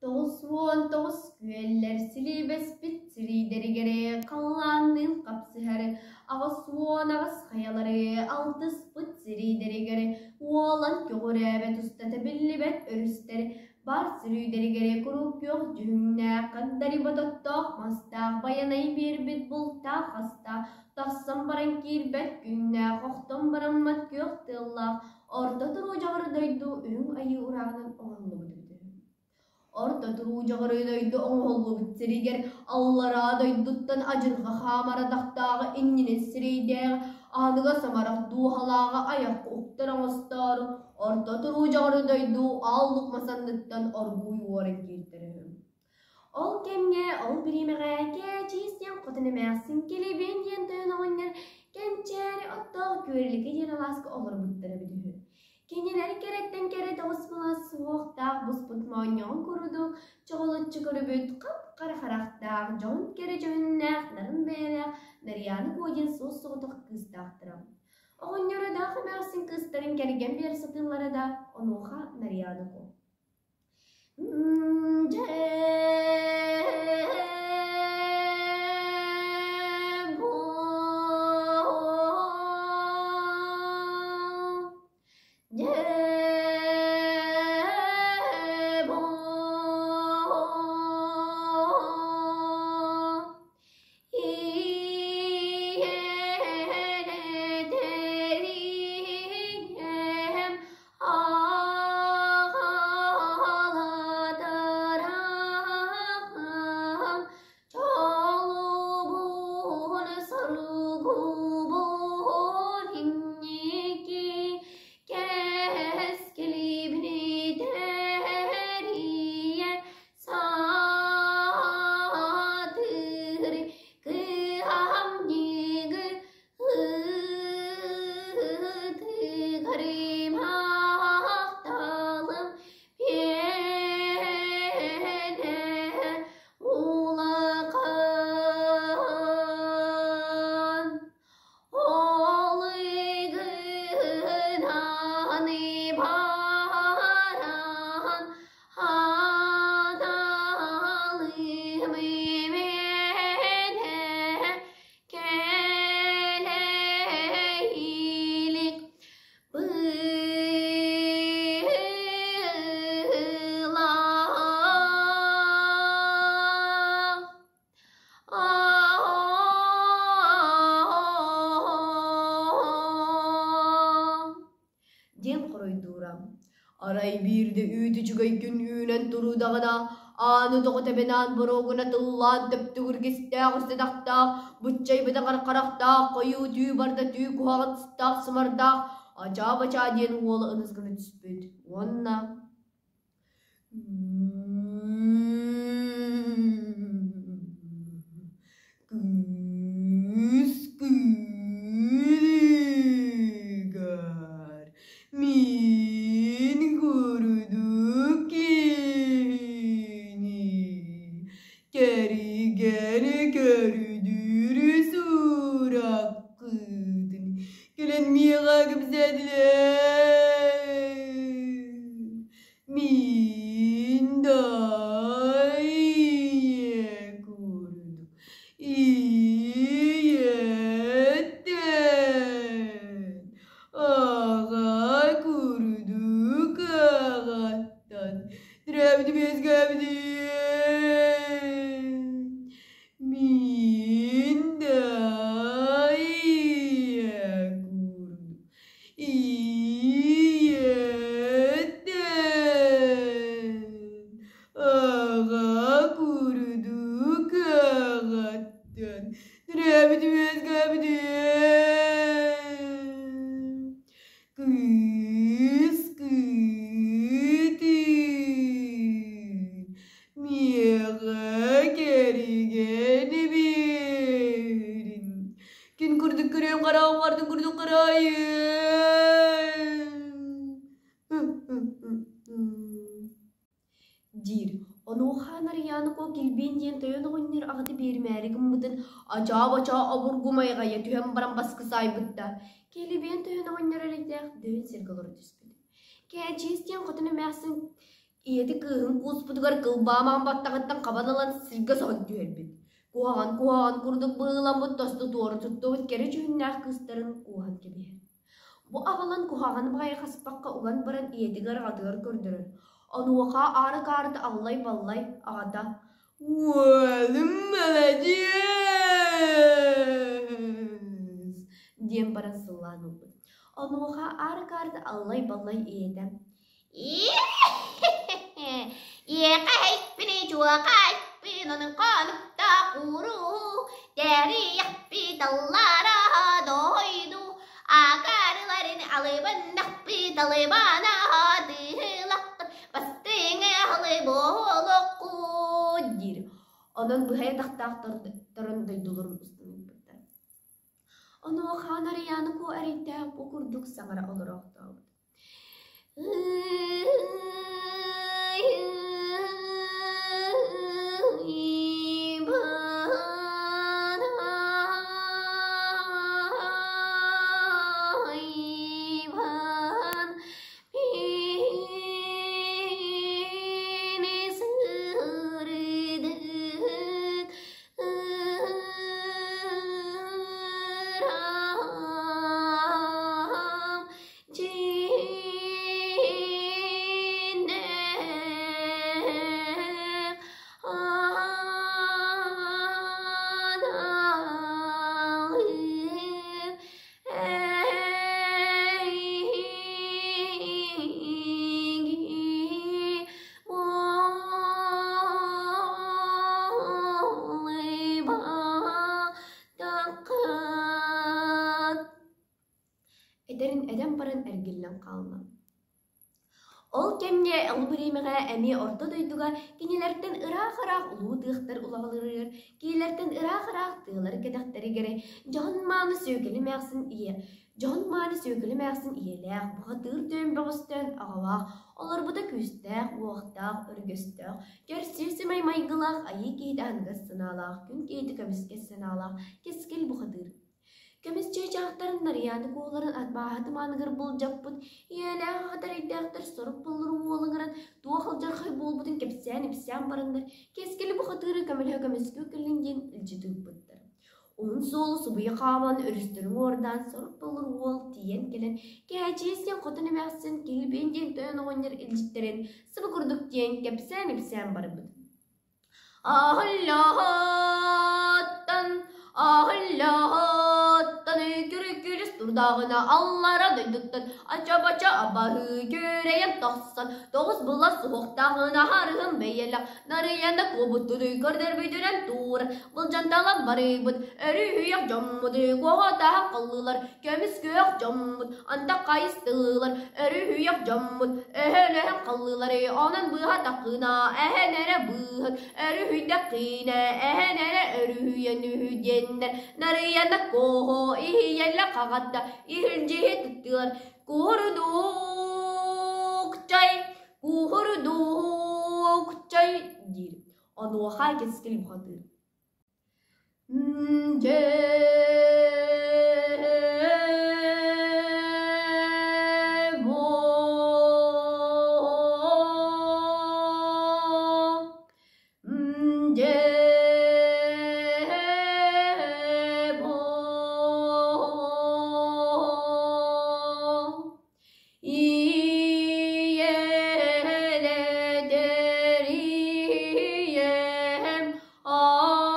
99 күөллэр силиибэспит сириидэригэр халлаанныын хапсыһар, 88 хайалары алтыспыт сириидэригэр уолан көҕүрээбэт устата биллибэт өрүстэр бар сирүүдэригэр куруук күөх дьүһүннээх хандари бототтоох мастаах байанай биэрбит бултаах астаах тахсан баран киирбэт күннээх охтон бараммат күөх тыаллаах орто туруу дьоҕур дойду үрүҥ айыы урааҕынан оҥоһуллубут эбит үһү. Орто туруу дьоҕуру дойду оҥоһуллубут сиригэр аллараа дойдуттан адьырҕа хаамар атахтааҕы иннинэн сирэйдээх, аныга самарах дууһалааҕы айахха уктар оҥостоору орто туруу дьоҕуру дойду аал лук мас анныттан оргууй уоран кииртэрэ үһү. Ол кэмҥэ, ол бириэмэҕэ Кээчиис диэн хотун эмээхсин килибиэн диэн тойон оҕонньор Кэнчээри оттоох Күөрэликэ диэн алааска олорбуттара эбит үһү. Кинилэр кэрэттэн кэрэ тоҕус былаас суһуохтаах буспут моонньоҕон курдук чоҕулуччу көрүбүт хап-хара харахтаах, дьон кэрэ дьүһүннээх, нарын бэйэлээх Нарыйаана Куо диэн суос-соҕотох кыыстаахтара. Оҕонньоро даах эмээхсин кыыстарын кэргэн биэрэ сатыыллара да, онуоха Нарыйаана Куо Аҕалатарам чолубун соругубун инники кэскилибин тэрийэн саатыр кыһамньыгы Ытыгырымахталым пиэнэ улахан Олыгынан баран ханалым имэнэ Кэлэ илик быылаах диэн хоруйдуура. Арай биирдэ үүт үчүгэй күн үүнэн туруудаҕына, ааны тоҕо тэбэнаан боруогуна тыллаан төптүгүргистээх үстэтахтаах, быччайбытаҕар харахтаах, хойуу түү барда түү куһаҕан сыттаах сымардаах, ачаа-бачаа диэн уола ыныс гына түспүт уонна Кыыс кыыныгар мин курдук киһини кэригэр көрдүүр сураххытын кэлэн миэхэ кэпсээтилэр Мин да ийэ курдук ийэттэн, аҕа курдук аҕаттан төрөөбүтүм үөскээбитим. Мин да ийэ курдук Ийэттэн аҕа курдук аҕаттан төрөөбүт үөскээбитим. Кыыс кыытын миэхэ кэргэн биэрин Күн курдук көрүөм, хараҕым хардын курдук харайым. Диир. Онуоха Нарыйаана Куо Килбиэн диэн тойон оҕонньор аҕата биэримээри гыммытын ачаа-бачаа обургу майҕайа түһэн баран баскы саайбытта. Килбиэн тойон оҕонньор эрэйдээх дөйөн сиргэ олоро түспүт. Кээчиис диэн хотун эмээхсин. Ийэтэ кыыһын кууспутугар кылбаа маҥан баттаҕыттан хабан ылан сиргэ соһон түһэрбит. Куһаҕан куһаҕан курдук быһыыламмыт тосту туора туттубут кэрэ дьүһүннээх кыыстарын кууһан кэбиһэр. Бу аҕалан куһаҕан баҕайы хаспахха уган баран ийэтигэр аҕатыгар көрдөрөр. Онуоха аары-каарыта аллай-баллай аҕата «Уолум маладьыас!» диэн баран сыллаан ылбыт. Онуоха аары-каарыта аллай-баллай ийэтэ Иэхэйпини чуохайпын онун хонукта куруу Тэрийэхпит аллара дойду Акарыларын алыбыннахпыт алыбана тыылахпыт Бастыҥы алы буолуоххут диир. Онон быһа атахтаахтарын дойдуларын устун ыыппыттар. Онуоха Нарыйааны Куо эрэйдээх бу курдук саҥара олороохтообут. Эдэрин эдэн баран эргиллэн хаалла. Ол кэмҥэ ол бириэмэҕэ эмиэ орто дойдуга кинилэртэн ыраах-ыраах улуу тыахтар улаҕаларыгар, кинилэртэн ыраах-ыраах тыалар кэтэхтэригэр дьоһун-мааны сүөкэли эмээхсин ийэ дьоһун-мааны сүөкэли эмээхсин ийэлээх, бухатыыр түөн бөҕөстөөн аҕалаах, олорбута күүстээх, уохтаах, өргөстөөх, көрсүө сэмэй майгылаах, айыы киһитэ аһыныгас санаалаах, күн киһитэ көмүскэс санаалаах, кэскил бухатыыр. Көмүс чыычаахтарын Нарыйааны куоларын арбааһытым ааныгар былдьаппыт, ийэлээх аҕата эрэйдээхтэр сорук боллуру уол ыҥыран туох алдьархай буолбутун кэпсээн-ипсээн бараннар, кэскили бухатыыры көмөлөһө көмүскүү кэллин диэн илдьит ыыппыттар. Уһун суолу субуйа хааман өрүстэрин уордаан сорук боллур уол тиийэн кэлэн, Кээчиис диэн хотун эмээхсин Килбиэн диэн тойон оҕонньор илдьиттэрин сыбы курдук диэн кэпсээн-ипсээн барбыт. Аһыллаһаттан, аһыллаһаттан күрү-күрүс турдаҕына аллара дойдуттан ача-бача абаһыы күөрэйэн тахсан тоҕус былас суһуохтааҕына харыһым бэйэлэх Нарыйаны куобуттунуй көрдөрбүтүнэн туур былдьанталан барыыбыт өрүһүйэх дьоммут куоҕатаах кыллылар көмүс күөх дьоммут антах хайыстылар өрүһүйэх дьоммут өһөлөһөн халлылар онон быыһа такына эһэн эрэ быыһыт өрүһүйдэххинэ эһэн эрэ өрүһүйэн үһү диэннэр Нарыйана куоһу иһийэллэ хаҕатта иһилдьиһи туттулар куһурдук чай куһурдук чай диир онуоха кэскил бухатыыр Дьэ Ийэлэдэрием аҕаладарам.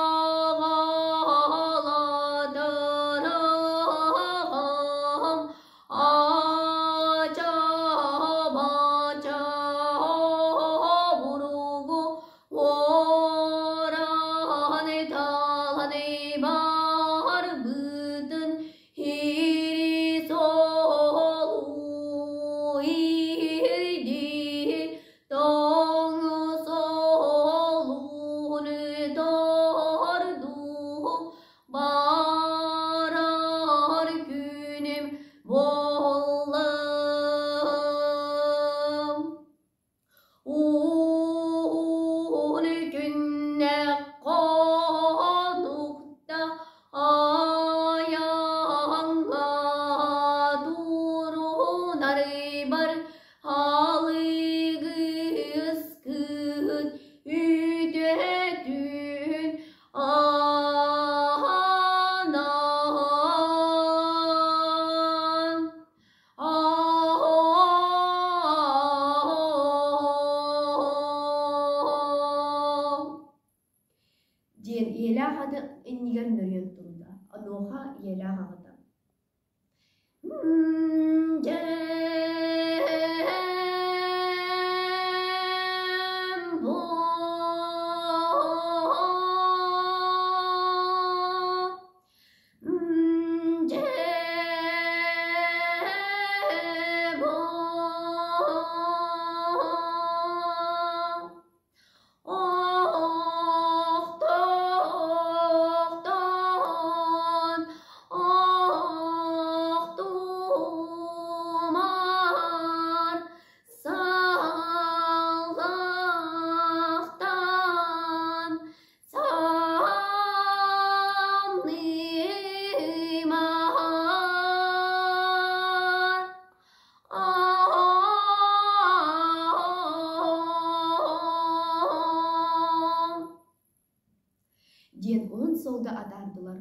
Диэн ийэлээх аты иннигэр нөрүйэн турда. Онуоха ийэлээх аҕата: Охтоохтон охтумар саллахтан самнымар. Диэн уһун суолга атаардылар.